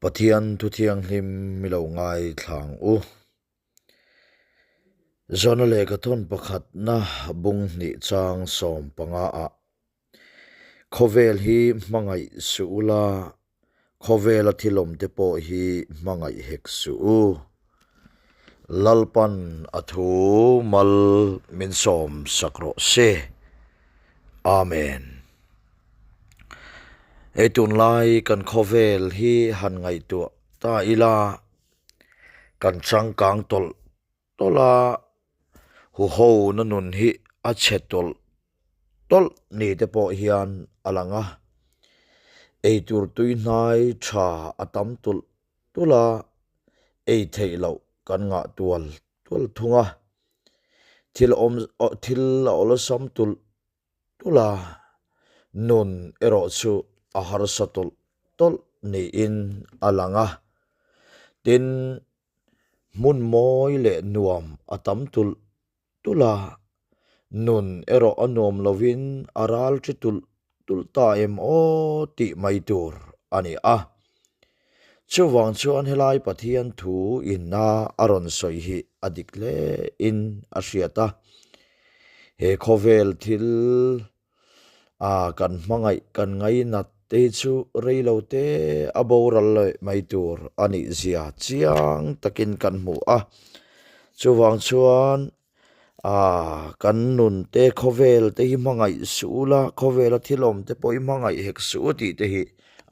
Pathian thu thianghlim mi lo ngaithla ang u. Zawhna lehkhathawn pakhatna bung hnih chang 15 ah Khawvel hi hmangaih suh ula, khawvela thil awm te pawh hi hmangaih hek suh u. Lalpan a thu mal min sawm sak rawh se. Amen. Hei tunlai kan khawvel hi han ngaihtuah ta ila, kan changkang tawlh tawlh a, huho na nun hi a chhe tawlh tawlh ni te pawh hian a lang a, eitur tui hnai tha a tam tulh tulh a, ei theih loh kan ngah tual tual thung a, thil awm thil a awlsam tulh tulh a, nun erawh chu a harsa tawlh tawlh niin a lang a, tin hmun mawi leh nuam a tam tulh tulh a, nun erawh a nuam lovin a ral ṭi tulh tulh ta em aw tih mai tur a ni a. Chuvang chuan helai Pathian thu inna a rawn sawi hi a dik hle in a hriat a. He khawvel thil a kan hmangaih kan ngainat te hi chu rei lo te a boral leh mai tur a nih zia chiang takin kan hmu a. Chuvang chuan Aaa kan nun te khawvel te hi hmangaih suh ula khawvela thil awm te pawh hi hmangaih hek suh u tih te hi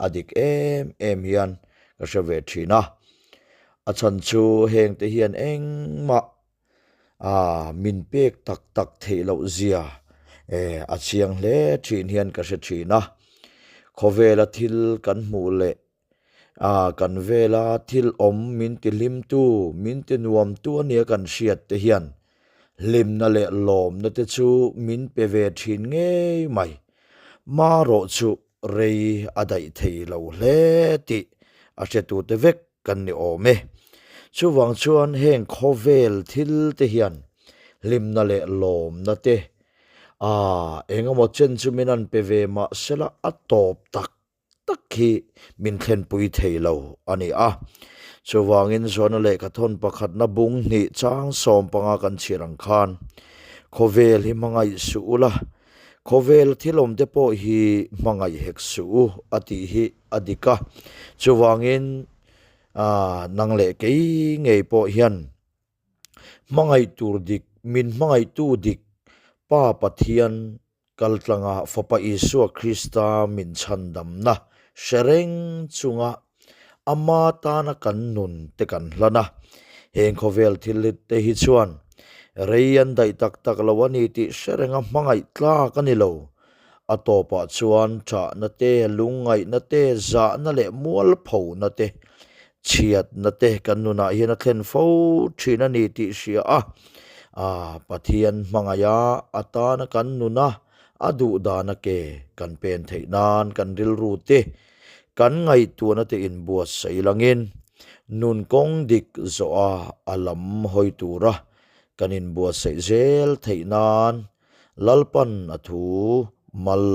a dik em em hian ka hre ve thin a a chhan chu heng te hian engmah aaa min pek tak tak theih loh zia eh a chiang hle thin hian ka hre thin a khawvela thil kan hmuh leh A kan vela thil awm min ti hlimtu, min ti nuamtu a nia kan hriat te hian hlimna leh lawmna te chu min pe ve thin ngei mai. Marawh chu rei a daih thei lo hle tih a hretute vek kan ni awm e. Chuvang chuan heng khawvel thil te hian hlimna leh lawmna te a engemaw chen chu min an pe ve mahsela a tawp tak tak hi min thlenpui thei lo a ni a. Chuvangin Zawhna lehkhathawn pakhatna bung hnih chang 15 kan chhiar ang khan khawvel hi hmangaih suh ula, khawvel thil awm te pawh hi hmangaih hek suh u a tih hi a dik a. Chuvangin nang leh kei ngei pawh hian hmangaih tur dik, min hmangaihtu dik Pa Pathian Kaltlanga Fapa Isua Krista min chhandamna hre reng chunga Ama tana kan nun te kan hlan a. Heng khawvel thil te hi chuan rei an daih tak tak lo a ni tih hre renga hmangaih tlak a ni lo. A tawpah chuan ṭahna te, lungngaihna te, zahna leh mualphona te, chhiatna te kan nunah hian a thlen fo ṭhin a ni tih hria a. A Pathian hmangaiha a tana kan nuna a duh dana ke kan pen theih nan kan rilru te kan ngaihtuahna te inbuatsaih langin nun kawng dik zawha a lam hawi tura kan inbuatsaih zel theih nan Lalpan a thu mal.